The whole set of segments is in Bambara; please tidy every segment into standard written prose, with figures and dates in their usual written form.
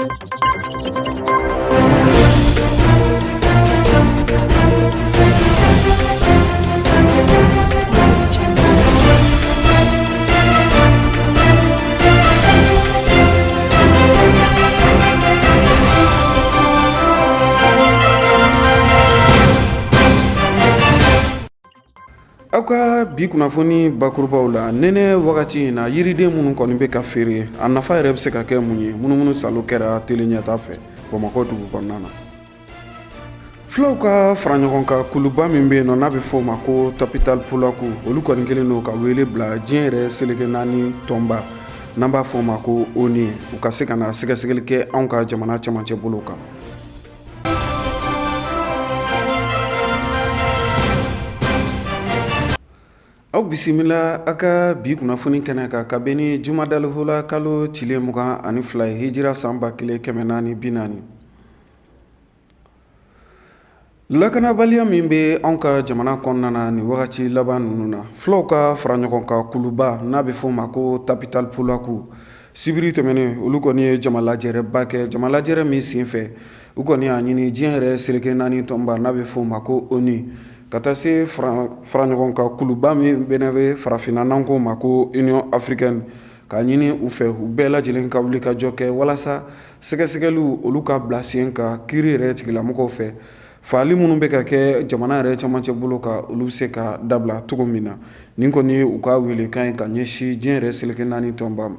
Aw ka bi kunnafoni bakurubaw la, nɛnɛ wagati in na, yiriden minnu kɔni bɛ ka feere, a nafa yɛrɛ bɛ se ka kɛ mun ye? Munumunu salo kɛra tele ɲɛta fɛ Bamakɔ dugu kɔnɔna na. Fulaw ka fara ɲɔgɔn kan kuluba min bɛ yen nɔ, n'a bɛ fɔ o ma ko Tapital Pulaku, olu kɔni kɛlen don ka wele bila diɲɛ yɛrɛ seleke naani tɔnba, n'an b'a fɔ o ma ko ONU, u ka se ka na sɛgɛsɛgɛli kɛ anw ka jamana cɛmancɛ bolo kan. Aw bisimila aw ka bi kunnafoni kɛnɛ kan ka bɛn ni jumadalihula kalo tile 22 ye, hijira san 1440. Lakanabaliya min bɛ anw ka jamana kɔnɔna na nin wagati laban ninnu na, fulaw ka fara ɲɔgɔn kan kuluba, n'a bɛ fɔ o ma ko Tapital Pulaku, sibiri tɛmɛnen, olu kɔni ye jamalajɛrɛba kɛ. Jamalajɛrɛ min senfɛ, u kɔni y'a ɲini diɲɛ yɛrɛ seleke naani tɔnba, n'a bɛ fɔ o ma ko ONU, ka taa se fara ɲɔgɔn kan kuluba min bɛ bɛ farafinna, n'an k'o ma ko Union africaine, k'a ɲini u fɛ u bɛɛ lajɛlen ka wuli ka jɔ kɛ walasa sɛgɛsɛgɛliw olu ka bila sen kan kiiri yɛrɛ tigilamɔgɔw fɛ, faali minnu bɛ ka kɛ jamana yɛrɛ cɛmancɛ bolo kan, olu bɛ se ka dabila cogo min na. Nin kɔni ye u ka welekan ye ka ɲɛsin diɲɛ yɛrɛ seleke naani tɔnba ma.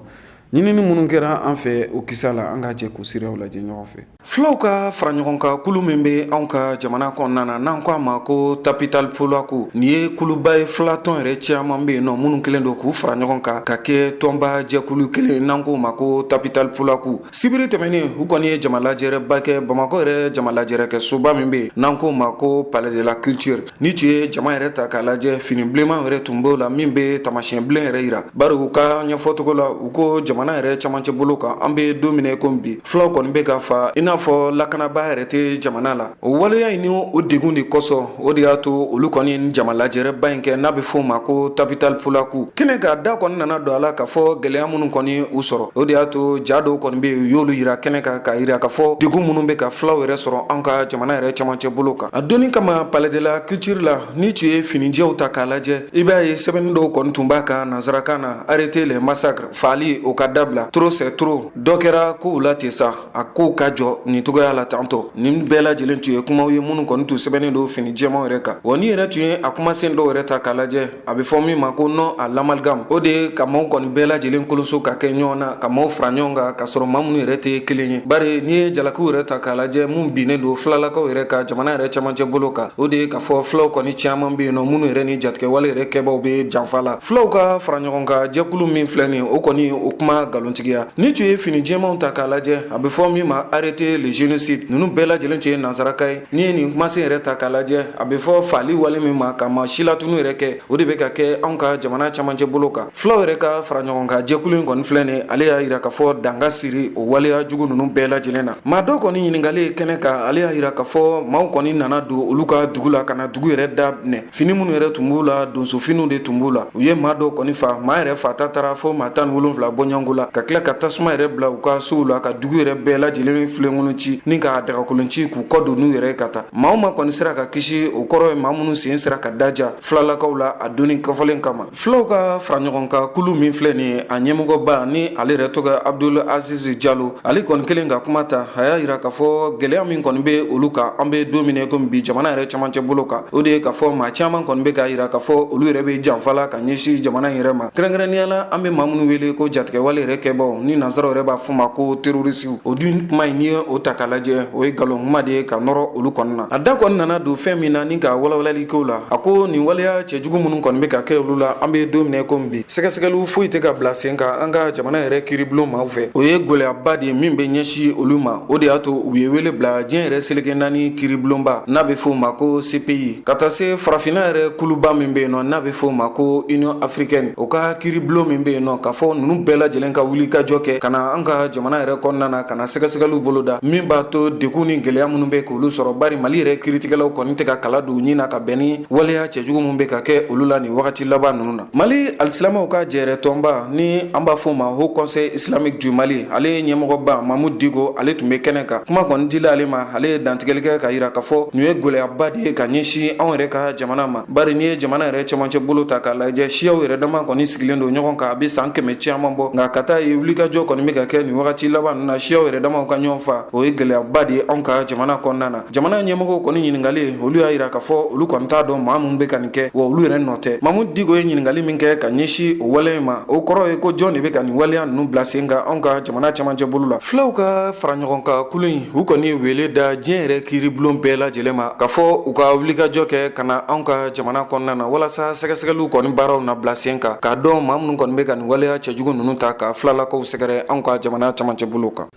Ɲinini minnu kɛra an fɛ o kisa la, an ka jɛ k'u seereyaw lajɛ ɲɔgɔn fɛ. Fulaw ka fara ɲɔgɔn kan kulu min bɛ anw ka jamana kɔnɔna na, n'an ko a ma ko Tapital Pulaku, nin ye kuluba ye. Fulatɔn yɛrɛ caman bɛ yen nɔ minnu kɛlen don k'u fara ɲɔgɔn kan ka kɛ tɔnba jɛkulu kelen, n'an k'o ma ko Tapital Pulaku. Sibiri tɛmɛnen, u kɔni ye jamalajɛrɛba kɛ Bamakɔ yɛrɛ jamalajɛrɛ kɛ soba min bɛ yen, n'an k'o ma ko Palais de la Culture. Ni tun ye jama yɛrɛ ta k'a lajɛ, fini bilenman yɛrɛ tun b'o la min bɛ taamasiyɛn bilen yɛrɛ yira, bari u ka ɲɛfɔcogo la, u ko jamana yɛrɛ cɛmancɛ bolo kan, an bɛ don min na i komi bi, fulaw kɔni bɛ ka fa i n'a fɔ lakanabaa yɛrɛ tɛ jamana la. O waleya in ni o degun de kosɔn, o de y'a to olu kɔni ye jamalajɛrɛba in kɛ, n'a bɛ fɔ o ma ko Tapital Pulaku. Kɛnɛ kan, da kɔni nana don a la k'a fɔ gɛlɛya minnu kɔni u sɔrɔ, o de y'a to ja dɔw kɔni bɛ yen, u y'olu yira kɛnɛ kan k'a yira k'a fɔ degun minnu bɛ ka fulaw yɛrɛ sɔrɔ an ka jamana yɛrɛ cɛmancɛ bolo kan. A donni kama Palais de la Culture la, ni tun ye finijɛw ta k'a lajɛ, i b'a ye sɛbɛnni dɔw kɔni tun b'a kan nansarakan na: arrêter les massacres, faali o ka dabila, trop c'est trop, dɔ kɛra kow la ten sa, a kow ka jɔ nin cogoya la tantɔ. Nin bɛɛ lajɛlen tun ye kumaw ye minnu kɔni tun sɛbɛnnen don fini jɛmanw yɛrɛ kan. Wa n'i yɛrɛ tun ye a kumasen dɔw yɛrɛ ta k'a lajɛ, a bɛ fɔ min ma ko non à l'amalgame, o de ye ka maaw kɔni bɛɛ lajɛlen koloso ka kɛ ɲɔgɔn na, ka maaw fara ɲɔgɔn kan ka sɔrɔ maa minnu yɛrɛ tɛ kelen ye. Bari n'i ye jalakiw yɛrɛ ta k'a lajɛ mun binnen don fulalakaw yɛrɛ ka jamana yɛrɛ cɛmancɛ bolo kan, o de ye k'a fɔ fulaw kɔni caman bɛ yen nɔ minnu yɛrɛ ni jatigɛwale yɛrɛ kɛbaw bɛ janfa la. Fulaw ka fara ɲɔgɔn kan jɛkulu min filɛ nin, o kɔni o kuma nkalontigiya. Ni tun ye fini jɛmanw ta k'a lajɛ, a bɛ fɔ min ma arrêter le génocide, ninnu bɛɛ lajɛlen tun ye nansarakan ye. N'i ye nin kumasen yɛrɛ ta k'a lajɛ, a bɛ fɔ faali wale min ma, ka maa silatunu yɛrɛ kɛ, o de bɛ ka kɛ anw ka jamana cɛmancɛ bolo kan. Fulaw yɛrɛ ka fara ɲɔgɔn kan jɛkulu in kɔni filɛ nin, ale y'a yira k'a fɔ dan ka siri o waleya jugu ninnu bɛɛ lajɛlen na. Maa dɔ kɔni ɲininkalen kɛnɛ kan, ale y'a yira k'a fɔ maaw kɔni nana don olu ka dugu la ka na dugu yɛrɛ daminɛ. Fini minnu yɛrɛ tun b'u la, donsofiniw de tun b'u la. U ye maa dɔw kɔni fa, maa yɛrɛ fata taara fo maa 17 bɔɲɔgɔnko la, ka tila ka tasuma yɛrɛ bila u ka sow la, ka dugu yɛrɛ bɛɛ lajɛlen filenkolon ci ni ka dagakolon ci k'u kɔ don n'u yɛrɛ ka taa. Maa o maa kɔni sera ka kisi, o kɔrɔ ye maa minnu sen sera ka daja fulalakaw la a donni kɔfɔlen kama. Fulaw ka fara ɲɔgɔn kan kulu min filɛ nin ye, a ɲɛmɔgɔba ni ale yɛrɛ tɔgɔ Abdul Aziz Jalo, ale kɔni kelen ka kuma ta, a y'a yira k'a fɔ gɛlɛya min kɔni bɛ olu kan, an bɛ don min na komi bi, jamana yɛrɛ cɛmancɛ bolo kan, o de ye k'a fɔ maa caman kɔni bɛ k'a yira k'a fɔ olu yɛrɛ bɛ janfa la ka ɲɛsin jamana in yɛrɛ ma, kɛrɛnkɛrɛnnenya la an bɛ maa minnu wele ko jatigɛwale yɛrɛ kɛbaw, ni nansaraw yɛrɛ b'a fɔ ma ko terrorisiw. O dun kuma in, n'i ye o ta k'a lajɛ, o ye nkalon kuma de ye ka nɔrɔ olu kɔni na. A da kɔni nana don fɛn min na ni ka walawalali k'o la, a ko nin waleya cɛjugu minnu kɔni bɛ ka kɛ olu la, an bɛ don min na komi bi, sɛgɛsɛgɛliw foyi tɛ ka bila sen kan an ka jamana yɛrɛ kiiribulon maaw fɛ. O ye gɛlɛyaba de ye min bɛ ɲɛsin olu ma. O de y'a to u ye wele bila diɲɛ yɛrɛ seleke naani kiiribulonba, n'a bɛ fɔ o ma ko CPI, ka taa se farafinna yɛrɛ kuluba min bɛ yen nɔ, n'a bɛ fɔ o ma ko Union africaine, o ka kiiribulon min bɛ yen nɔ, k'a fɔ ninnu bɛɛ lajɛlen lajɛlen ka wuli ka jɔ kɛ ka na an ka jamana yɛrɛ kɔnɔna na, ka na sɛgɛsɛgɛliw boloda min b'a to degun ni gɛlɛya minnu bɛ k'olu sɔrɔ, bari Mali yɛrɛ kiritigɛlaw kɔni tɛ ka kala don ɲin na ka bɛn ni waleya cɛjugu min bɛ ka kɛ olu la nin wagati laban ninnu na. Mali alisilamɛw ka jɛrɛ tɔnba, ni an b'a fɔ ma Haut Conseil islamique du Mali, ale ye ɲɛmɔgɔba Mamudu Diko, ale tun bɛ kɛnɛ kan. Kuma kɔni dila ale ma, ale ye dantigɛli kɛ ka yira k'a fɔ nin ye gɛlɛyaba de ye ka ɲɛsin anw yɛrɛ ka jamana ma, bari n'i ye jamana yɛrɛ cɛmancɛ bolo ta k'a lajɛ, siyaw yɛrɛ dama kɔni sigilen don ɲɔgɔn kan a bɛ san 100 caman bɔ. Nka ka taa ye wulikajɔ kɔni bɛ ka kɛ nin wagati laban ninnu na, siyaw yɛrɛ damaw ka ɲɔgɔn fa, o ye gɛlɛyaba de ye anw ka jamana kɔnɔna na. Jamana ɲɛmɔgɔw kɔni ɲininkalen, olu y'a yira k'a fɔ olu kɔni t'a dɔn maa minnu bɛ ka nin kɛ, wa olu yɛrɛ nɔ tɛ. Mamudu Diko ye ɲininkali min kɛ ka ɲɛsin o waleya in ma, o kɔrɔ ye ko jɔn de bɛ ka nin waleya ninnu bila sen kan anw ka jamana cɛmancɛ bolo la? Fulaw ka fara ɲɔgɔn kan kulu in, u kɔni ye wele da diɲɛ yɛrɛ kiiribulon bɛɛ lajɛlen ma k'a fɔ u ka wulikajɔ kɛ ka na anw ka jamana kɔnɔna na, walasa sɛgɛsɛgɛliw kɔni baaraw na bila sen kan k'a dɔn maa minnu kɔni bɛ ka nin waleya cɛjugu ninnu ta ka filalakaw sɛgɛrɛ anw ka jamana cɛmancɛ bolo kan.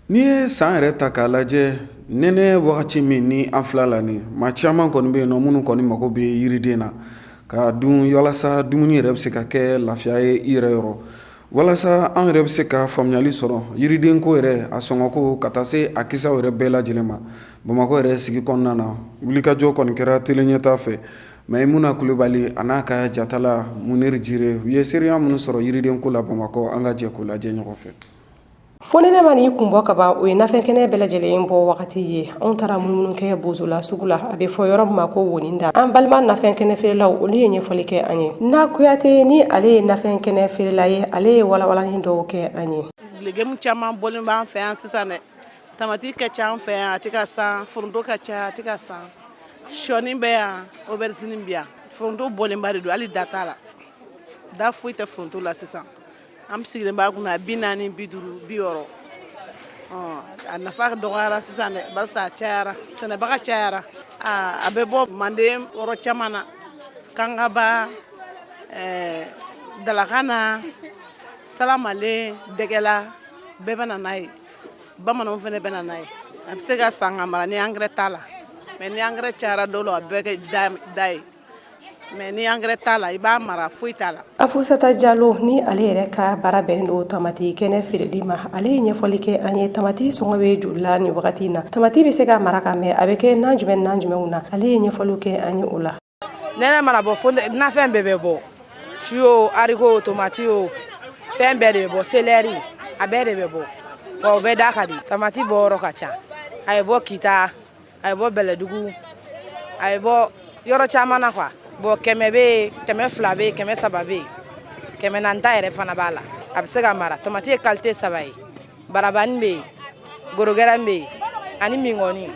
N'i ye san yɛrɛ ta k'a lajɛ, nɛnɛ wagati min ni an fila la, ni maa caman kɔni bɛ yen nɔ minnu kɔni mago bɛ yiriden na ka dun, walasa dumuni yɛrɛ bɛ se ka kɛ lafiya ye i yɛrɛ yɔrɔ, walasa an yɛrɛ bɛ se ka faamuyali sɔrɔ yiriden ko yɛrɛ, a sɔngɔko, ka taa se a kisaw yɛrɛ bɛɛ lajɛlen ma. Bamakɔ yɛrɛ sigi kɔnɔna na, wulikajɔ kɔni kɛra tele ɲɛtaa fɛ. Mayimuna Kulubali a n'a ka jatala Munir Jire, u ye seereya minnu sɔrɔ yiriden ko la Bamakɔ, an ka jɛ k'o lajɛ ɲɔgɔn fɛ. Fonɛnɛ man'i kun bɔ kaban, o ye nafɛn kɛnɛ bɛɛ lajɛlen bɔ wagati ye. Anw taara munumunu kɛ Bozola sugu la, a bɛ fɔ yɔrɔ min ma ko Woninda. An balima nafɛn kɛnɛ feerelaw, olu ye ɲɛfɔli kɛ an ye. Na Kuyate, ni ale ye nafɛn kɛnɛ feerela ye, ale ye walawalani dɔw kɛ an ye. Légume caman bɔlen b'an fɛ yan sisan dɛ. Tamati ka ca an fɛ yan, a tɛ ka san. Foronto ka ca, a tɛ ka san. Sɔɔni bɛ yan, aubergine bɛ yan. Foronto bɔlenba de don, hali da t'a la, da foyi tɛ foronto la sisan. An sigilen b'a kunna 40, 50, 60. A nafa dɔgɔyara sisan dɛ, barisa a cayara, sɛnɛbaga cayara. A bɛ bɔ Manden yɔrɔ caman na, Kangaba, Dalakan, Salamale, Dɛgɛla, bɛɛ bɛ na n'a ye. Bamananw fana bɛ na n'a ye. A bɛ se ka san ka mara ni engrais t'a la, mais ni engrais cayara dɔw la, a bɛɛ kɛ da ye, mais ni engrais t'a la, i b'a mara, foyi t'a la. Afusata Jalo, ni ale yɛrɛ ka baara bɛnnen don tamati kɛnɛ feereli ma, ale ye ɲɛfɔli kɛ an ye. Tamati sɔngɔ bɛ joli la nin wagati in na? Tamati bɛ se ka mara ka mɛn? A bɛ kɛ nan jumɛn, nan jumɛnw na? Ale ye ɲɛfɔliw kɛ an ye o la. Nɛnɛ mana bɔ, fo nafɛn bɛɛ bɛ bɔ, chou o, haricot o, tomati o, fɛn bɛɛ de bɛ bɔ, céleri, a bɛɛ de bɛ bɔ wa o bɛɛ da ka di. Tamati bɔ yɔrɔ ka ca, a bɛ bɔ Kita, a bɛ bɔ Bɛlɛdugu, a bɛ bɔ yɔrɔ caman na quoi. Bon, 100 bɛ yen, 200 bɛ yen, 300 bɛ yen, 400 ta yɛrɛ fana b'a la. A bɛ se ka mara. Tomati ye qualité saba ye: barabani bɛ yen, gorogɛrɛn bɛ yen ani mingɔni.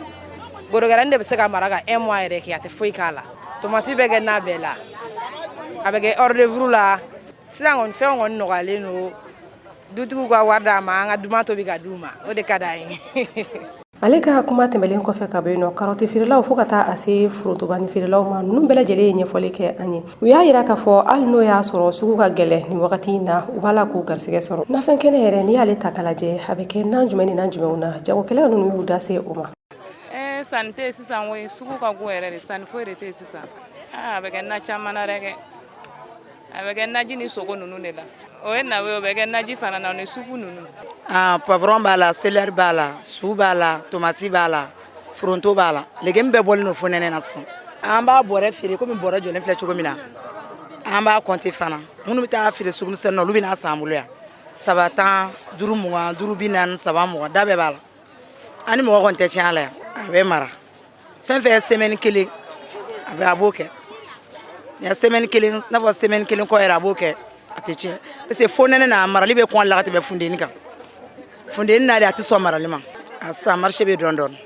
Gorogɛrɛn de bɛ se ka mara ka un mois yɛrɛ kɛ, a tɛ foyi k'a la. Tomati bɛ kɛ na bɛɛ la, a bɛ kɛ hors d'œuvre la. Sisan kɔni, fɛnw kɔni nɔgɔyalen don. Dutigiw ka wari d'an ma, an ka duman tobi ka d'u ma, o de ka d'an ye. Ale ka kuma tɛmɛlen kɔfɛ ka bɔ yen nɔ, karɔti feerelaw fo ka taa a se forontobani feerelaw ma, ninnu bɛɛ lajɛlen ye ɲɛfɔli kɛ an ye. U y'a yira k'a fɔ hali n'o y'a sɔrɔ sugu ka gɛlɛn nin wagati in na, u b'a la k'u garisɛgɛ sɔrɔ. Nafɛn kɛnɛ yɛrɛ, n'i y'ale ta k'a lajɛ, a bɛ kɛ nan jumɛn ni nan jumɛnw na? Jagokɛlaw ninnu y'u da se o ma. Sanni tɛ yen sisan koyi, sugu ka go yɛrɛ de, sanni foyi de tɛ yen sisan. A bɛ kɛ na caman na dɛ kɛ. A bɛ kɛ naji ni sogo ninnu de la. O ye nawe ye, o bɛ kɛ naji fana na ni supu ninnu. Ah, poivron b'a la, céleri b'a la, chou b'a la, tomati b'a la, foronto b'a la. Légume bɛɛ bɔlen don fonɛnɛ na sisan. An b'a bɔrɛ feere komi bɔrɛ jɔlen filɛ cogo min na. An b'a compter fana. Minnu bɛ taa feere sugumisɛnnin na, olu bɛ n'a san an bolo yan. Saba 10, 5 20, 5 40, 3 20, da bɛɛ b'a la. An ni mɔgɔ kɔni tɛ tiɲɛ a la yan. A bɛ mara. Fɛn fɛn ye semaine kelen, a bɛ, a b'o kɛ. Nin semaine kelen, n'a fɔ semaine kelen kɔ yɛrɛ, a b'o kɛ, a tɛ tiɲɛ, parce que fonɛnɛ na, a marali bɛ kɔn a la ka tɛmɛ funteni kan. Funteni na de, a tɛ sɔn marali ma. A sisan marché bɛ dɔɔni dɔɔni.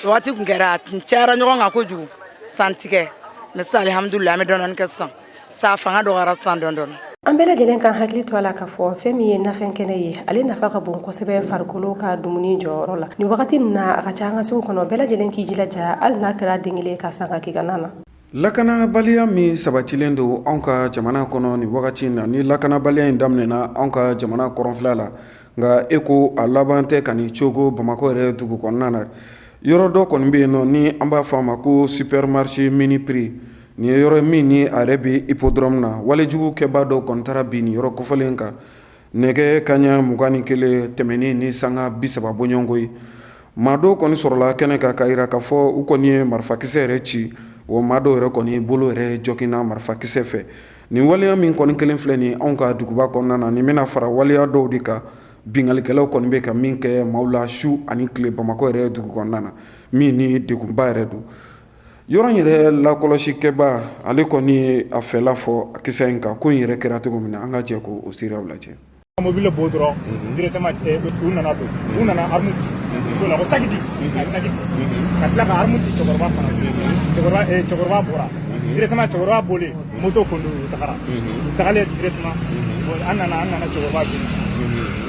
Wagati kun kɛra, a tun cayara ɲɔgɔn kan kojugu, san tigɛ, mais sisan, alihamudulilayi, an bɛ dɔɔni dɔɔni kɛ sisan. Sa fanga dɔgɔyara sisan dɔɔni dɔɔni. An bɛɛ lajɛlen kan hakili to a la k'a fɔ fɛn min ye nafɛn kɛnɛ ye, ale nafa ka bon kosɛbɛ farikolo ka dumuni jɔyɔrɔ la. Nin wagati nin na, a ka ca an ka sugu kɔnɔ. Bɛɛ lajɛlen k'i jilaja, hali n'a kɛra den kelen ka san ka k'i ka na na. Lakanabaliya min sabatilen don anw ka jamana kɔnɔ nin wagati in na, ni lakanabaliya in daminɛna anw ka jamana kɔrɔnfɛla la, nka e ko a laban tɛ ka nin cogo Bamakɔ yɛrɛ dugu kɔnɔna na. Yɔrɔ dɔ kɔni bɛ yen nɔ ni an b'a fɔ a ma ko supermarché mini prix. Nin ye yɔrɔ min ni a yɛrɛ bɛ hippodrome na. Walejugu kɛbaa dɔw kɔni taara bin nin yɔrɔ kofɔlen kan. Nɛgɛ kaɲɛ 21 tɛmɛnen ni sanga 30 bɔɲɔgɔnko ye, maa dɔw kɔni sɔrɔla kɛnɛ kan k'a jira k'a fɔ u kɔni ye marifakisɛ yɛrɛ ci, wa maa dɔw yɛrɛ kɔni bolo yɛrɛ jɔginna marifakisɛ fɛ. Nin waleya min kɔni kelen filɛ nin anw ka duguba kɔnɔna na, nin bɛna fara waleya dɔw de kan binkannikɛlaw kɔni bɛ ka min kɛ maaw la su ani tile Bamakɔ yɛrɛ dugu kɔnɔna na, min ni degunba yɛrɛ don. Yɔrɔ in yɛrɛ lakɔlɔsikɛba, ale kɔni ye a fɛla fɔ kisɛ in kan, ko in yɛrɛ kɛra cogo min na, an ka jɛ k'o seereyaw lajɛ. Mobili bɔ dɔrɔn, directement u nana don, u nana arme ci muso la ko saki di. A ye saki di ka tila ka arme ci cɛkɔrɔba fana. Cɛkɔrɔba bɔra directement. Cɛkɔrɔba bɔlen, moto kɔni, u tagara, u tagalen directement. An nana cɛkɔrɔba joli,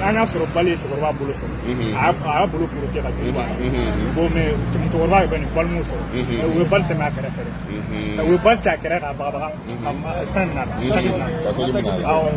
an y'a sɔrɔ balle ye cɛkɔrɔba bolo sɔrɔ, a y'a bolo foroki ka joli bɔ a la. Bon, mais musokɔrɔba ye nin balle m'u sɔrɔ, u ye balle tɛmɛ a kɛrɛfɛ dɛ, u ye balle ci a kɛrɛ k'a bagabaga ka fɛn minɛ a la, saki minɛ a la. Awɔ,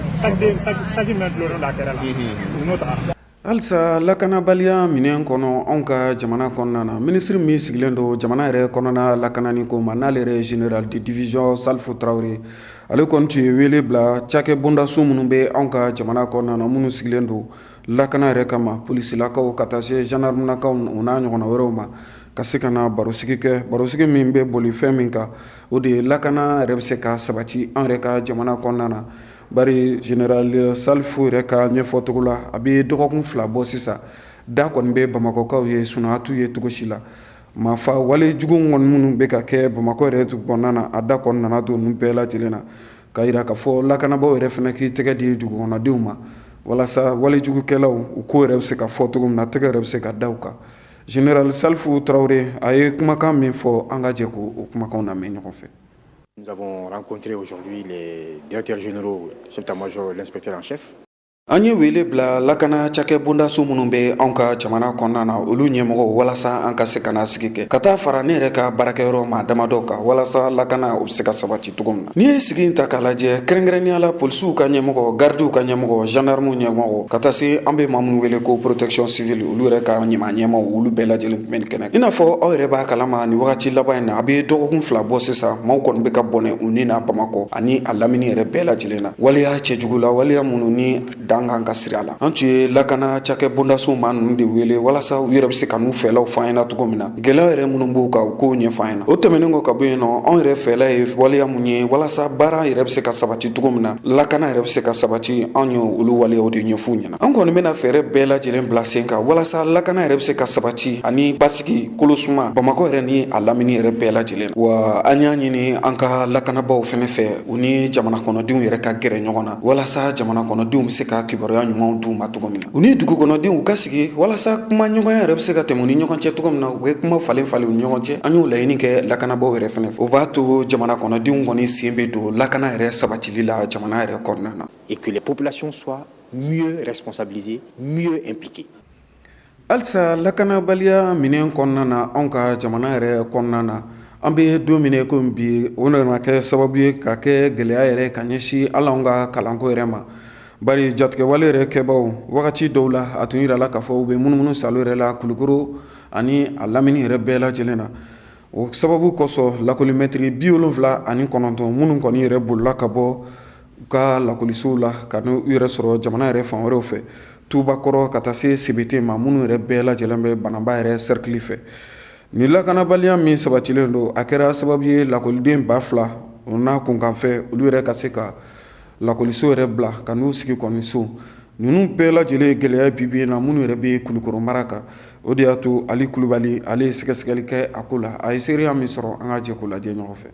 saki min dulonnen don a kɛrɛ la, u n'o tagara. Halisa lakanabaliya minɛn kɔnɔ anw ka jamana kɔnɔna na, minisiri min sigilen don jamana yɛrɛ kɔnɔna lakanani ko ma, n'ale yɛrɛ ye général de division Salifu Tarawele, ale kɔni tun ye wele bila cakɛ bondaso minnu bɛ anw ka jamana kɔnɔna na, minnu sigilen don lakana yɛrɛ kama, polisilakaw ka taa se gendarmenakaw, o n'a ɲɔgɔnna wɛrɛw ma, ka se ka na barosigi kɛ. Barosigi min bɛ boli fɛn min kan, o de ye lakana yɛrɛ bɛ se ka sabati an yɛrɛ ka jamana kɔnɔna na. Bari général Salifu yɛrɛ ka ɲɛfɔcogo la, a bɛ dɔgɔkun 2 bɔ sisan, da kɔni bɛ Bamakɔkaw ye, sunɔgɔ t'u ye cogo si la. Maafa wale jugu kɔni minnu bɛ ka kɛ Bamakɔ yɛrɛ dugu kɔnɔna na, a da kɔni nana don ninnu bɛɛ lajɛlen na, k'a jira k'a fɔ lakanabaaw yɛrɛ fana k'i tɛgɛ di dugukɔnɔdenw ma, walasa walejugukɛlaw u ko yɛrɛ bɛ se ka fɔ cogo min na, tɛgɛ yɛrɛ bɛ se ka da u kan. Général Salifu Tarawele, a ye kumakan min fɔ, an ka jɛ k'o kumakanw lamɛn ɲɔgɔn fɛ. Nous avons rencontré aujourd'hui les directeurs généraux, chef d'état-major, l'inspecteur en chef. An ye wele bila lakana cakɛ bondaso minnu bɛ anw ka jamana kɔnɔna na, olu ɲɛmɔgɔ, walasa an ka se ka na sigi kɛ ka taa fara ne yɛrɛ ka baarakɛyɔrɔ ma damadɔ kan, walasa lakana o bɛ se ka sabati cogo min na. N'i ye sigi in ta k'a lajɛ, kɛrɛnkɛrɛnnenya la polisiw ka ɲɛmɔgɔ, gardiw ka ɲɛmɔgɔ, gendarmew ɲɛmɔgɔ, ka taa se an bɛ maa minnu wele ko protection civile, olu yɛrɛ ka ɲɛma ɲɛmaw, olu bɛɛ lajɛlen tun bɛ nin kɛnɛ. I n'a fɔ aw yɛrɛ b'a kalama, nin wagati laban in na, a bɛ dɔgɔkun 2 bɔ sisan, maaw kɔni bɛ ka bɔnɛ u ni na Bamakɔ ani a lamini yɛrɛ bɛɛ lajɛlen na, waleya cɛjugu la, waleya minnu ni dan kan ka siri a la. An tun ye lakana cakɛ bondaso maa ninnu de wele, walasa u yɛrɛ bɛ se ka n'u fɛlaw fɔ an ɲɛna cogo min na, gɛlɛya yɛrɛ minnu b'u kan, u k'o ɲɛfɔ an ɲɛna. O tɛmɛnen kɔ ka bɔ yen nɔ, anw yɛrɛ fɛla ye waleya mun ye, walasa baara yɛrɛ bɛ se ka sabati cogo min na, lakana yɛrɛ bɛ se ka sabati, anw ye olu waleyaw de ɲɛf'u ɲɛna. An kɔni bɛna fɛɛrɛ bɛɛ lajɛlen bila sen kan, walasa lakana yɛrɛ bɛ se ka sabati ani basigi kolosuma Bamakɔ yɛrɛ ni a lamini yɛrɛ bɛɛ lajɛlen. Wa an y'a ɲini an ka lakanabaaw fɛnɛ fɛ, u ni jamana kɔnɔdenw yɛrɛ ka gɛrɛ ɲɔgɔn na, walasa jamana kɔnɔdenw bɛ se ka kibaruya ɲumanw d'u ma cogo min na, u ni dugu kɔnɔdenw u ka sigi, walasa kuma ɲɔgɔnya yɛrɛ bɛ se ka tɛmɛ u ni ɲɔgɔn cɛ cogo min na, u bɛ kuma falen falen u ni ɲɔgɔn cɛ. An y'o laɲini kɛ lakanabaaw yɛrɛ fɛnɛ fɛ. O b'a to jamana kɔnɔdenw kɔni sen bɛ don lakana yɛrɛ sabatili la jamana yɛrɛ kɔnɔna na. Et que les populations soient mieux responsabilisées, mieux impliquées. Halisa lakanabaliya minɛn kɔnɔna na anw ka jamana yɛrɛ kɔnɔna na, an bɛ don min ko bi, o nana kɛ sababu ye ka kɛ gɛlɛya yɛrɛ ka ɲɛsin hali anw ka kalanko yɛrɛ ma. Bari jatigɛwale yɛrɛ kɛbaw, wagati dɔw la, a tun yirala k'a fɔ u bɛ munumunu salo yɛrɛ la Kulukoro ani a lamini yɛrɛ bɛɛ lajɛlen na. O sababu kosɔn, lakɔlimɛtiri 79 minnu kɔni yɛrɛ bolila ka bɔ u ka lakɔlisow la ka n'u yɛrɛ sɔrɔ jamana yɛrɛ fan wɛrɛw fɛ, Tubakɔrɔ ka taa se Sebete ma, minnu yɛrɛ bɛɛ lajɛlen bɛ Bananba yɛrɛ cercle fɛ. Nin lakanabaliya min sabatilen don, a kɛra sababu ye lakɔliden 2000 o n'a kunkanfɛ, olu yɛrɛ ka se ka lakɔliso yɛrɛ bila ka n'u sigi kɔni so. Ninnu bɛɛ lajɛlen ye gɛlɛya bi bi in na minnu yɛrɛ bɛ Kulukoro mara kan. O de y'a to Ali Kulubali, ale ye sɛgɛsɛgɛli kɛ a ko la, a ye seereya min sɔrɔ, an ka jɛ k'o lajɛ ɲɔgɔn fɛ.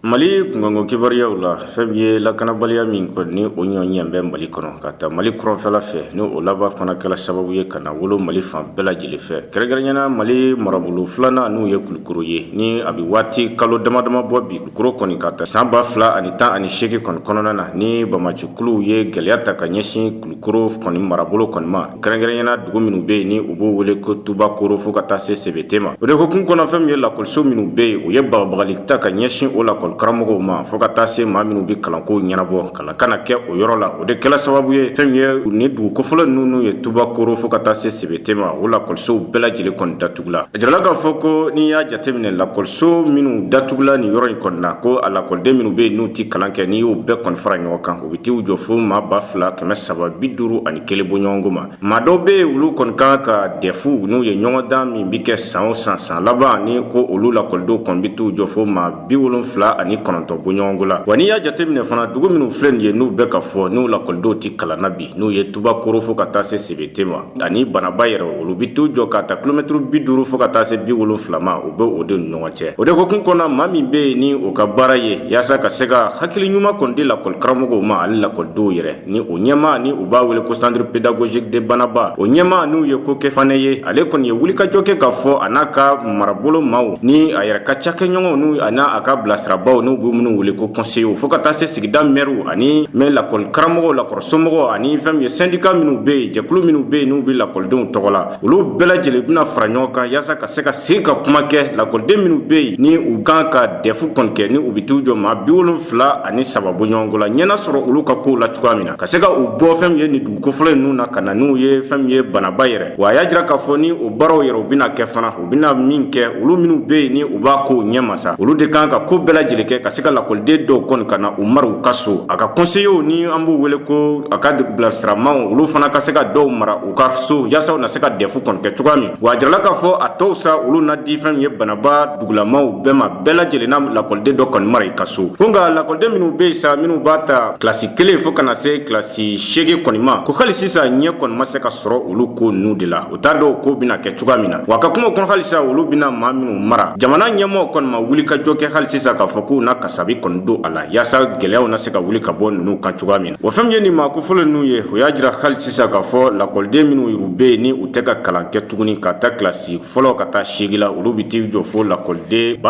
Mali kunkanko kibaruyaw la, fɛn min ye lakanabaliya min kɔni ni o ɲɔ ɲɛ bɛ Mali kɔnɔ ka taa Mali kɔrɔnfɛla fɛ, ni o laban fana kɛra sababu ye ka na wolo Mali fan bɛɛ lajɛlen fɛ, kɛrɛnkɛrɛnyana Mali marabolo filanan n'o ye Kulukoro ye, ni a bɛ waati kalo dama dama bɔ bi, Kulukoro kɔni ka taa san 2018 kɔni kɔnɔna na, ni banbaancikuluw ye gɛlɛya ta ka ɲɛsin Kulukoro kɔni marabolo kɔni ma, kɛrɛnkɛrɛnyana dugu minnu bɛ yen ni u b'o wele ko Tubakoro fo ka taa se Sebete ma. O de hukumu kɔnɔ, fɛn min ye lakɔliso minnu bɛ yen, u ye bagabagali ta ka ɲɛsin o lakɔli lakɔlikaramɔgɔw ma fo ka taa se maa minnu bɛ kalanko ɲɛnabɔ kalan kana kɛ o yɔrɔ la o de kɛla sababu ye fɛn min ye ni dugu kofɔlen ninnu ye Tubakoro fo ka taa se Sebete ma o lakɔlisow bɛɛ lajɛlen kɔni datugula. A jirala k'a fɔ ko n'i y'a jateminɛ lakɔliso minnu datugula nin yɔrɔ in kɔni na ko a lakɔliden minnu bɛ yen n'u tɛ kalan kɛ n'i y'o bɛɛ kɔni fara ɲɔgɔn kan u bɛ t'u jɔ fo maa 2351 bɔɲɔgɔnko ma. Maa dɔw bɛ yen olu kɔni kan ka DEF n'u ye ɲɔgɔndan min bɛ kɛ san o san san laban ni ko olu lakɔlidenw kɔni bɛ t'u jɔ fo maa 79 bɔɲɔgɔnko la. Wa n'i y'a jateminɛ fana dugu minnu filɛ nin ye n'u bɛ ka fɔ n'u lakɔlidenw tɛ kalan na bi n'u ye Tubakoro fo ka taa se Sebete ma ani Banaba yɛrɛ olu bɛ t'u jɔ ka taa kilomɛtiri 50 fo ka taa se 70 ma u bɛ o de ni ɲɔgɔn cɛ. O de hukumu kɔnɔ maa min bɛ yen ni o ka baara ye yaasa ka se ka hakili ɲuman kɔni di lakɔlikaramɔgɔw ma ani lakɔlidenw yɛrɛ ni o ɲɛmaa ni u b'a wele ko centre pédagogique de Banaba o ɲɛmaa n'u ye Kokɛ Fanɛ ye ale kɔni ye wulikajɔ kɛ k'a fɔ a n'a ka marabolo maaw ni a yɛrɛ ka cakɛɲɔgɔnw n'u a n'a a ka bilasirabaw n'u bɛ minnu wele ko conseillers fo ka taa se sigida mɛriw ani mɛ lakɔlikaramɔgɔw lakɔlisomɔgɔw ani fɛn min ye syndicat minnu bɛ yen jɛkulu minnu bɛ yen n'u bɛ lakɔlidenw tɔgɔ la olu bɛɛ lajɛlen bɛna fara ɲɔgɔn kan yaasa ka se ka sigi ka kuma kɛ lakɔliden minnu bɛ yen ni u kan ka DEF kɔni kɛ ni u bɛ t'u jɔ maa 73 bɔɲɔgɔnko la ɲɛna sɔrɔ olu ka kow la cogoya min na ka se ka u bɔ fɛn min ye nin dugu kofɔlen ninnu na ka na n'u ye fɛn min ye Banaba yɛrɛ wa a y'a jira k'a fɔ ni o baaraw yɛrɛ u bɛna kɛ fana u bɛna min kɛ olu minnu bɛ yen ni u b'a kow ɲɛma sa olu de kan ka ko bɛɛ lajɛlen kɛ ka se ka lakɔliden dɔw kɔni ka na u mara u ka so a ka conseillers ni an b'u wele ko a ka bilasiramaw olu fana ka se ka dɔw mara u ka so yaasa u na se ka DEF kɔni kɛ cogoya min wa a jirala k'a fɔ a tɔw sa olu na di fɛn min ye Banaba dugulamaw bɛɛ ma bɛɛ lajɛlen na lakɔliden dɔ kɔni mara i ka so ko nka lakɔliden minnu bɛ yen sa minnu b'a ta kilasi kelen fo ka na se kilasi seegin kɔni ma ko hali sisan ɲɛ kɔni ma se ka sɔrɔ olu ko ninnu de la u t'a dɔn ko bɛna kɛ cogoya min na wa ka kuma kɔnɔ halisa olu bɛna maa minnu mara jamana ɲɛmɔgɔw kɔni ma wuli ka jɔ kɛ hali sisan k'a fɔ k'u na kasabi kɔni don a la yaasa gɛlɛyaw na se ka wuli ka bɔ ninnu kan cogoya min na wa fɛn min ye nin maa kofɔlen ninnu ye o y'a jira hali sisan k'a fɔ lakɔliden minnu yɛrɛ bɛ yen ni u tɛ ka kalan kɛ tuguni ka taa kilasi fɔlɔ ka taa seegin la olu bɛ t'i jɔ fo lakɔliden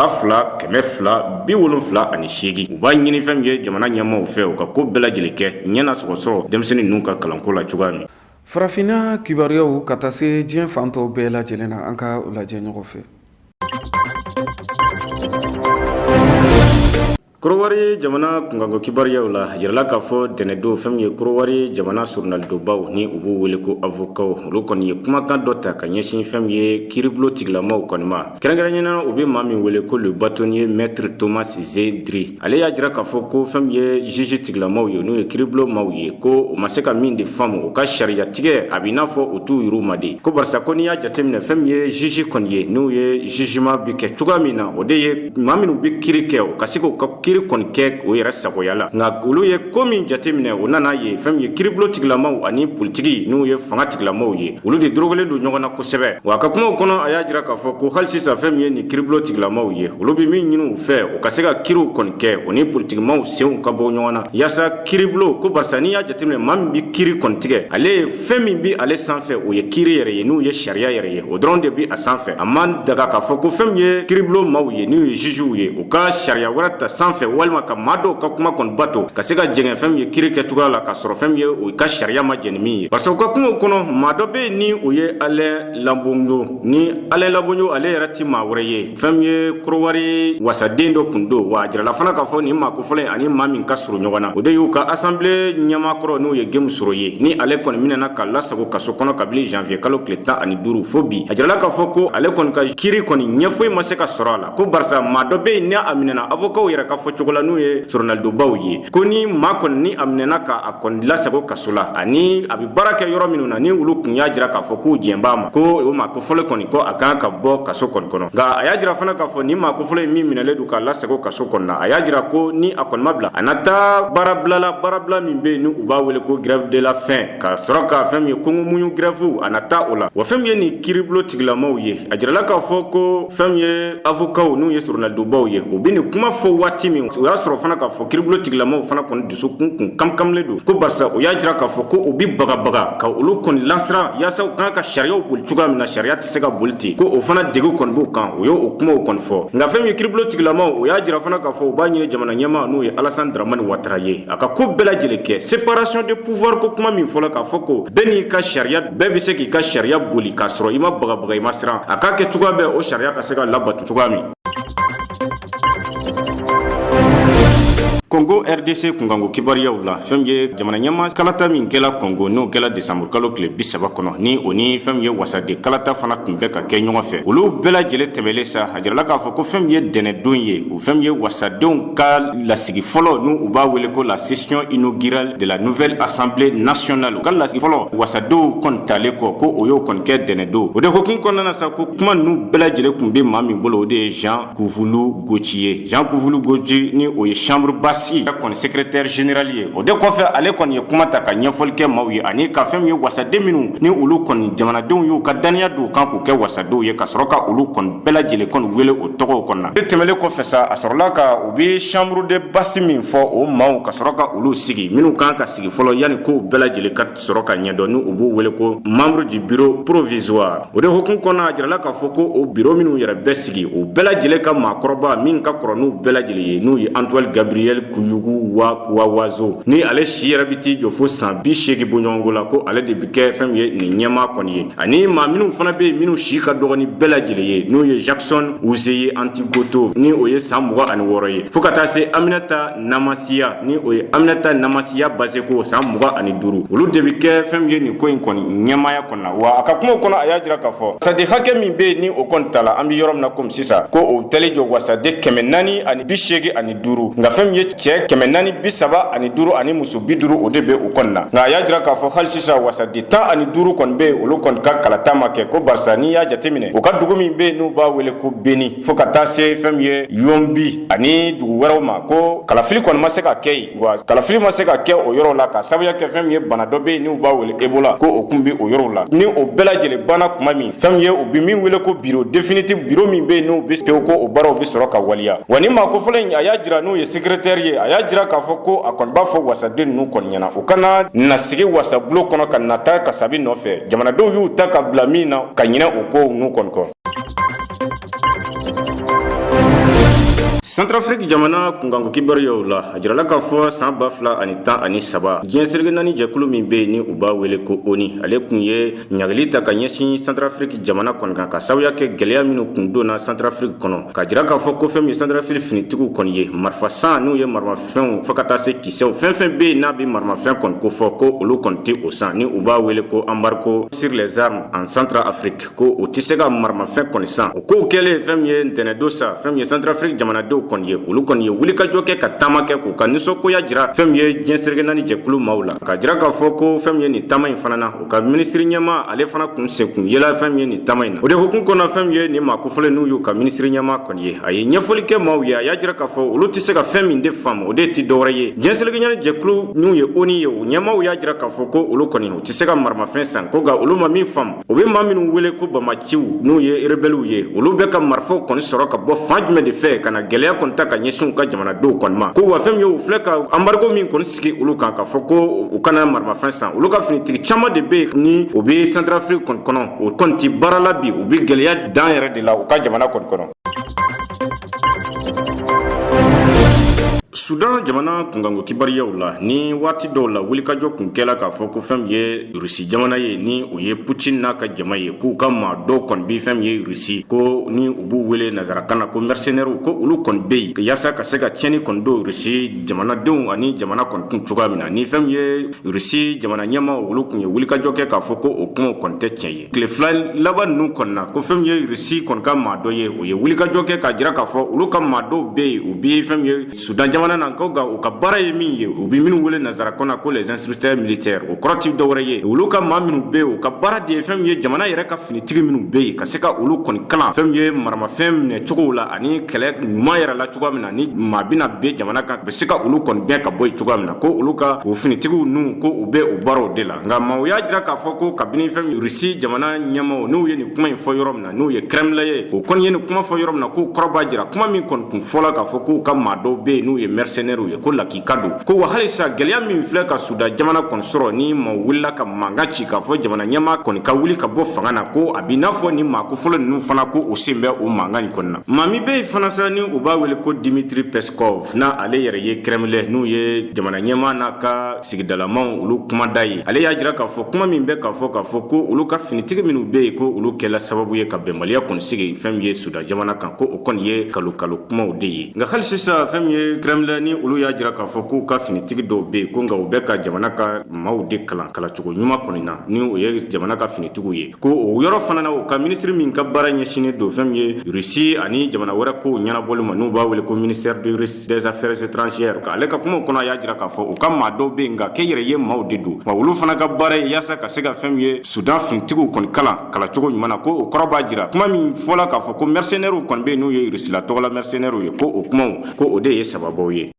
2278. U b'a ɲini fɛn min ye jamana ɲɛmaaw fɛ u ka ko bɛɛ lajɛlen kɛ ɲɛ na sɔrɔ sɔrɔ denmisɛnnin ninnu ka kalanko la cogoya min. Farafinna kibaruyaw ka taa se diɲɛ fan tɔw bɛɛ lajɛlen na, an ka o lajɛ ɲɔgɔn fɛ. Korowari jamana kunkanko kibaruyaw la, a jirala k'a fɔ ntɛnɛndon fɛn min ye Korowari jamana surunalidonbaw ni u b'u wele ko avocats olu kɔni ye kumakan dɔ ta ka ɲɛsin fɛn min ye kiiribulon tigilamaw kɔni ma. Kɛrɛnkɛrɛnnenya na u bɛ maa min wele ko le bâtonnier maître Thomas Zedri ale y'a jira k'a fɔ ko fɛn min ye juge tigilamaw ye n'o ye kiiribulon maaw ye ko u ma se ka min de faamu u ka sariya tigɛ a b'i n'a fɔ u t'u yɛrɛw ma de ko barisa ko n'i y'a jateminɛ fɛn min ye juge kɔni ye n'u ye jugement bɛ kɛ cogoya min na o de ye maa minnu bɛ kiiri kɛ u ka se k'u ka kiiri kɔni kɛ o yɛrɛ sagoya la nka olu ye ko min jateminɛ u nana ye fɛn min ye kiiribulon tigilamaw ani politiki n'u ye fanga tigilamaw ye olu de dorogelen don ɲɔgɔn na kosɛbɛ wa a ka kumaw kɔnɔ a y'a jira k'a fɔ ko hali sisan fɛn min ye nin kiiribulon tigilamaw ye olu bɛ min ɲini u fɛ u ka se ka kiiriw kɔni kɛ o ni politikimaw senw ka bɔ ɲɔgɔn na yaasa kiiribulon ko barisa n'i y'a jateminɛ maa min bɛ kiiri kɔni tigɛ ale ye fɛn min bɛ ale sanfɛ o ye kiiri yɛrɛ ye n'o ye sariya yɛrɛ ye o dɔrɔn de bɛ a sanfɛ a man daga k'a fɔ ko fɛn min ye kiiribulon maaw ye n'u ye jugew ye u ka sariya wɛrɛ ta sanfɛ walima ka maa dɔw ka kuma kɔni bato ka se ka jɛngɛ fɛn min ye kiiri kɛcogoya la k'a sɔrɔ fɛn min ye o ka sariya ma jɛn ni min ye parce que u ka kumaw kɔnɔ maa dɔ bɛ yen ni o ye Alain Labongo ni Alain Labongo ale yɛrɛ tɛ maa wɛrɛ ye fɛn min ye Korowari wasaden dɔ tun don wa a jirala fana k'a fɔ nin maa kofɔlen ani maa min ka surun ɲɔgɔn na o de y'u ka assemblée ɲɛmaa kɔrɔ n'o ye Gemu Soro ye ni ale kɔni minɛna ka lasago kaso kɔnɔ kabini janvier kalo tile 15 fo bi a jirala k'a fɔ ko ale kɔni ka kiiri kɔni ɲɛ foyi ma se ka sɔrɔ a la ko barisa maa dɔ bɛ yen ni a minɛna avocats yɛrɛ ka fɔ cogo la n'u ye surunalidonbaw ye ko ni maa kɔni ni a minɛna ka a kɔni lasago kaso la ani a bɛ baara kɛ yɔrɔ minnu na ni olu tun y'a jira k'a fɔ k'u jɛn b'a ma ko o maa kofɔlen kɔni ko a kan ka bɔ kaso kɔni kɔnɔ nka a y'a jira fana k'a fɔ nin maa kofɔlen min minɛlen don k'a lasago kaso kɔnɔ na a y'a jira ko ni a kɔni ma bila a na taa baarabila la baarabila min bɛ yen ni u b'a wele ko grève de la faim ka sɔrɔ ka fɛn min ye kɔngɔ muɲu grève a na taa o la wa fɛn min ye nin kiiribulon tigilamaw ye a jirala k'a fɔ ko fɛn min ye avocats n'u ye surunalidonbaw ye u bɛ nin kuma fɔ waati min o y'a sɔrɔ fana k'a fɔ kiiribulon tigilamaw fana kɔni dusukun kun kamkamlen don ko barisa u y'a jira k'a fɔ ko u bɛ bagabaga ka olu kɔni lasiran yaasa u kan ka sariyaw boli cogoya min na sariya tɛ se ka boli ten ko o fana degun kɔni b'u kan u y'o kumaw kɔni fɔ nka fɛn min ye kiiribulon tigilamaw o y'a jira fana k'a fɔ u b'a ɲini jamana ɲɛmaa n'o ye Alassane Dramane Ouattara ye a ka ko bɛɛ lajɛlen kɛ séparation de pouvoir ko kuma min fɔla k'a fɔ ko bɛɛ n'i ka sariya bɛɛ bɛ se k'i ka sariya boli k'a sɔrɔ i ma bagabaga i ma siran a k'a kɛ cogoya bɛɛ o sariya ka se ka labato cogoya min. Congo RDC kunkanko kibaruyaw la, fɛn min ye jamana ɲɛmaa kalata min kɛla Congo, n'o kɛla décembre kalo tile 30 kɔnɔ, ni o ni fɛn min ye wasaden kalata fana tun bɛ ka kɛ ɲɔgɔn fɛ, olu bɛɛ lajɛlen tɛmɛlen sa, a jirala k'a fɔ ko fɛn min ye dɛnɛdon ye, o fɛn min ye wasadenw ka lasigi fɔlɔ, n'u u b'a wele ko la session inaugurale de la nouvelle assemblée nationale, u ka lasigi fɔlɔ wasadenw kɔni talen kɔ, ko o y'o kɔni kɛ dɛnɛdon. O de hukumu kɔnɔna na sa, ko kuma ninnu bɛɛ lajɛlen tun bɛ maa min bolo, o de ye Jean Kuvulu Goci ye. Jean Kuvulu Goci ni o ye chambre basse kɔni secrétaire général ye. O de kɔfɛ, ale kɔni ye kuma ta ka ɲɛfɔli kɛ maaw ye, ani ka fɛn min ye wasaden minnu ni olu kɔni jamanadenw y'u ka dannaya don u kan k'u kɛ wasadenw ye, ka sɔrɔ ka olu kɔni bɛɛ lajɛlen kɔni wele o tɔgɔw kɔnɔ na. O tɛmɛnen kɔfɛ sa, a sɔrɔla ka u bɛ chambre de basse min fɔ o maaw, ka sɔrɔ ka olu sigi, minnu kan ka sigi fɔlɔ yanni kow bɛɛ lajɛlen ka sɔrɔ ka ɲɛdɔn, ni u b'u wele ko membre du bureau provisoire. O de hukumu kɔnɔ, a jirala k'a fɔ ko o bureau minnu yɛrɛ bɛ sigi, o bɛɛ lajɛlen ka maakɔrɔba min ka kɔrɔ n'u bɛɛ lajɛlen ye, n'o ye Antoine Gabriel Kuyugu wa Kuwawazo, ni ale si yɛrɛ bɛ t'i jɔ fo san 80 bɔɲɔgɔnko la, ko ale de bɛ kɛ fɛn min ye nin ɲɛmaa kɔni ye. Ani maa minnu fana bɛ yen minnu si ka dɔgɔ ni bɛɛ lajɛlen ye, n'o ye Jackson Uzeye Antigoto, ni o ye san 26 ye, fo ka taa se Aminata Namasiya, ni o ye Aminata Namasiya Baseko, san 25, olu de bɛ kɛ fɛn min ye nin ko in kɔni ɲɛmaaya kɔnɔ na. Wa a ka kumaw kɔnɔ, a y'a jira k'a fɔ wasaden hakɛ min bɛ yen ni o kɔni tala, an bɛ yɔrɔ min na komi sisan, ko o talen jɔ wasaden 485, nka fɛn min ye cɛ 435 ani muso 50, o de bɛ o kɔni na. Nka a y'a jira k'a fɔ hali sisan wasaden 15 kɔni bɛ yen, olu kɔni ka kalata ma kɛ, ko barisa n'i y'a jateminɛ, u ka dugu min bɛ yen n'u b'a wele ko Beni, fo ka taa se fɛn min ye Yombi ani dugu wɛrɛw ma, ko kalafili kɔni ma se ka kɛ yen. Wa kalafili ma se ka kɛ o yɔrɔ la ka sababuya kɛ fɛn min ye bana dɔ bɛ yen n'u b'a wele Ebola, ko o kun bɛ o yɔrɔw la. Ni o bɛɛ lajɛlen banna tuma min, fɛn min ye u bɛ min wele ko bureau définitif, bureau min bɛ yen n'u bɛ pewu, ko o baaraw bɛ sɔrɔ ka waleya. Wa ni maa kofɔlen in, a y'a jira n'u ye secrétaire ye, a y'a jira k'a fɔ ko a kɔni b'a fɔ wasaden ninnu kɔni ɲɛna, u kana na sigi wasabulon kɔnɔ ka nata kasabi nɔfɛ, jamanadenw y'u ta ka bila min na, ka ɲinɛ o kow ninnu kɔni kɔ. Centrafrique jamana kunkanko kibaruyaw la, a jirala k'a fɔ san 2013, diɲɛ seleke naani jɛkulu min bɛ yen ni u b'a wele ko ONU, ale tun ye ɲangili ta ka ɲɛsin Centrafrique jamana kɔni kan, ka sababuya kɛ gɛlɛya minnu kun donna Centrafrique kɔnɔ, ka jira k'a fɔ ko fɛn min ye Centrafrique finitigiw kɔni ye marifa san, n'u ye maramafɛnw fo ka taa se kisɛw, fɛn fɛn bɛ yen n'a bɛ maramafɛn kɔni kofɔ, ko olu kɔni tɛ o san, ni u b'a wele ko embargo sur les armes en Centrafrique, ko u tɛ se ka maramafɛn kɔni san. O kow kɛlen, fɛn min ye ntɛnɛndon sa, fɛn min ye Centrafrique jamanadenw kɔni ye, olu kɔni ye wulikajɔ kɛ ka taama kɛ k'u ka nisɔngoya jira fɛn min ye diɲɛ seleke naani jɛkulu maaw la, ka jira k'a fɔ ko fɛn min ye nin taama in fana na, u ka minisiri ɲɛmaa ale fana kun sen kun yela fɛn min ye nin taama in na. O de hukumu kɔnɔ, fɛn min ye nin maa kofɔlen n'u y'u ka minisiri ɲɛmaa kɔni ye, a ye ɲɛfɔli kɛ maaw ye. A y'a jira k'a fɔ olu tɛ se ka fɛn min de faamu, o de tɛ dɔwɛrɛ ye, diɲɛ seleke naani jɛkulu n'u ye ONU ye, o ɲɛmaaw y'a jira k'a fɔ ko olu kɔni u tɛ se ka maramafɛn san, ko nka olu ma min faamu, O bɛ maa minnu wele ko bamaciw, n'u ye rebelles ye, olu bɛ ka marifaw kɔni sɔrɔ ka bɔ fan jumɛn de fɛ ka na gɛlɛya kɔni ta ka ɲɛsin u ka jamanadenw kɔni ma? Ko wa fɛn min ye, u filɛ ka embargo min kɔni sigi olu kan, k'a fɔ ko u kana maramafɛn san, olu ka finitigi caman de bɛ yen ni u bɛ Centrafrique kɔni kɔnɔ, o kɔni tɛ baara la bi, u bɛ gɛlɛya dan yɛrɛ de la u ka jamana kɔni kɔnɔ. Sudan jamana kunkanko kibaruyaw la, ni waati dɔw la wulikajɔ kun kɛla k'a fɔ ko fɛn min ye Rusi jamana ye, ni o ye Putin n'a ka jama ye, k'u ka maa dɔw kɔni bɛ fɛn min ye Rusi, ko ni u b'u wele nansarakan na ko mercenaires, ko olu kɔni bɛ yen yaasa ka se ka tiɲɛni kɔni don Rusi jamanadenw ani jamana kɔni kun cogoya min na, ni fɛn min ye Rusi jamana ɲɛmaaw, olu kun ye wulikajɔ kɛ k'a fɔ ko o kumaw kɔni tɛ tiɲɛ ye. Tile 2 laban ninnu kɔni na, ko fɛn min ye Rusi kɔni ka maa dɔ ye, o ye wulikajɔ kɛ k'a jira k'a fɔ olu ka maa dɔw bɛ yen, u bɛ fɛn min ye Sudan jamana na, ko nka u ka baara ye min ye, u bɛ minnu wele nansarakan na ko les instructeurs militaires, o kɔrɔ tɛ dɔwɛrɛ ye, olu ka maa minnu bɛ yen, u ka baara de ye fɛn min ye jamana yɛrɛ ka finitigi minnu bɛ yen, ka se ka olu kɔni kalan fɛn min ye maramafɛn minɛcogow la ani kɛlɛ ɲuman yɛrɛ la cogoya min na, ni maa bɛna bin jamana kan, bɛ se ka olu kɔni gɛn ka bɔ yen cogoya min na, ko olu ka o finitigiw ninnu, ko u bɛ o baaraw de la. Nka maaw y'a jira k'a fɔ ko kabini fɛn min Rusi jamana ɲɛmaaw n'u ye nin kuma in fɔ yɔrɔ min na, n'u ye Kremlin ye, o kɔni ye nin kuma fɔ yɔrɔ min na, k'o kɔrɔ b'a jira kuma min kɔni kun fɔla k'a fɔ k'u ka maa dɔw bɛ yen n'u ye mercenaires ye, ko lakika don. Ko wa halisa gɛlɛya min filɛ ka Sudan jamana kɔni sɔrɔ, ni maaw wulila ka mankan ci k'a fɔ jamana ɲɛmaa kɔni ka wuli ka bɔ fanga na, ko a b'i n'a fɔ ni maa kofɔlen ninnu fana, ko u sen bɛ o mankan in kɔni na. Maa min bɛ yen fana sa, ni u b'a wele ko Dimitri Peskov, n'a ale yɛrɛ ye Kremlin, n'u ye jamana ɲɛmaa n'a ka sigidalamaw olu kumada ye, ale y'a jira k'a fɔ kuma min bɛ k'a fɔ k'a fɔ ko olu ka finitigi minnu bɛ yen, ko olu kɛla sababu ye ka bɛnbaliya kɔni sigi fɛn min ye Sudan jamana kan, ko o kɔni ye kalokalo kumaw de ye. Nka hali sisan fɛn min ye Kremlin la, ni olu y'a jira k'a fɔ k'u ka finitigi dɔw bɛ yen ko nka u bɛ ka jamana ka maaw de kalan kalancogo ɲuman kɔni na, ni o ye jamana ka finitigiw ye, ko o yɔrɔ fana na, u ka minisiri min ka baara ɲɛsinnen don fɛn min ye Russie ani jamana wɛrɛ kow ɲɛnabɔli ma, n'u b'a wele ko ministère de Russe des affaires étrangères, ale ka kumaw kɔnɔ, a y'a jira k'a fɔ u ka maa dɔw bɛ yen, nka kɛnyɛrɛye maaw de don, wa olu fana ka baara ye yaasa ka se ka fɛn min ye Sudan finitigiw kɔni kalan kalancogo ɲuman na. Ko o kɔrɔ b'a jira kuma min fɔla k'a fɔ ko mercenaires kɔni bɛ yen, n'u ye Russie la tɔgɔla mercenaires ye, ko o kumaw, ko o de ye sababu ye.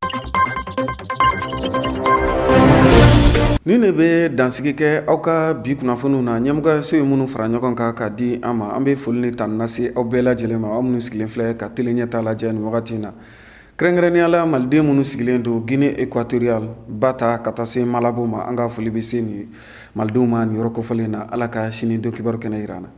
Nin de bɛ dansigi kɛ aw ka bi kunnafoniw na. Ɲɛmɔgɔyaso ye minnu fara ɲɔgɔn kan ka di an ma, an bɛ foli ni tanu lase aw bɛɛ lajɛlen ma, aw minnu sigilen filɛ ka tele ɲɛta lajɛ nin wagati in na, kɛrɛnkɛrɛnnenya la maliden minnu sigilen don Guinée équatoriale, Bata ka taa se Malabo ma. An ka foli bɛ se nin malidenw ma nin yɔrɔ kofɔlen na. Ala ka sini don kibaru kɛnɛ jira an na.